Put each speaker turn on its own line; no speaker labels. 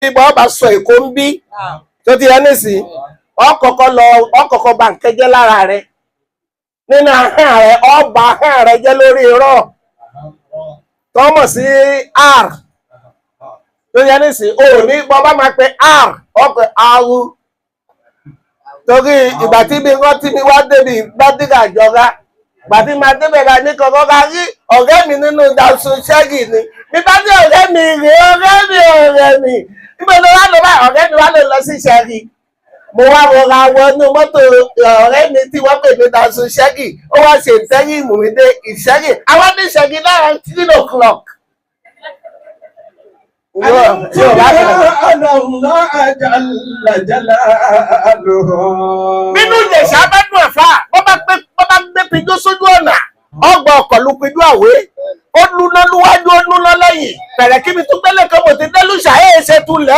Bọ́ bá sọ Èkó ń bí tó ti yẹ nísìn, ọkọ̀ọ̀kọ̀ lọ, ọkọ̀ọ̀kọ̀ bà nǹkan jẹ́ lára rẹ nínú ahọ́n rẹ, ọba ahọ́n rẹ jẹ́ lórí irọ́ tọ́mọ̀ sí r tó yẹ nísìn. O ní bọ́ bá máa pe r, ọkọ̀ aru, torí ìgbà tí mi rántí mi wá débi gbádìgà jọra, ìgbà tí máa débẹ̀ bá ní kọ̀ọ̀kan ká rí ọ̀rẹ́ mi nínú Dawson Ṣẹ́gì ni. Mi bá ní ọ̀rẹ́ mi rè, ọ̀rẹ́ mi, ọ̀rẹ́ mi, níbo ló wá lọ báyìí? Ọ̀rẹ́ mi wá lè lọ sí Ṣẹ́gì. Mo wá rọra wọnú mọ́tò ọ̀rẹ́ mi tí wọ́n pè ní Dawson Ṣẹ́gì. Ó wá ṣe ìtẹ́yìn ìmù mi dé Ìṣẹ́gì. Àwọn ní Ìṣẹ́gì lára 3 o'clock. Yóò bá bẹ̀rẹ̀.
أن الله جل جلاله.
Nínú Ìjẹ̀ṣà bá dùn àfà, bọ́ bá gbé, bọ́ bá gbé pijó sójú ọ̀nà, ọgbà ọkọ̀ ló pijú àwé. Ó lúná lúwájú, ó lúná lẹ́yìn. Bẹ̀rẹ̀ kí mi tún gbélé kan, mo ti délùṣà ẹ̀ ṣe tulẹ̀.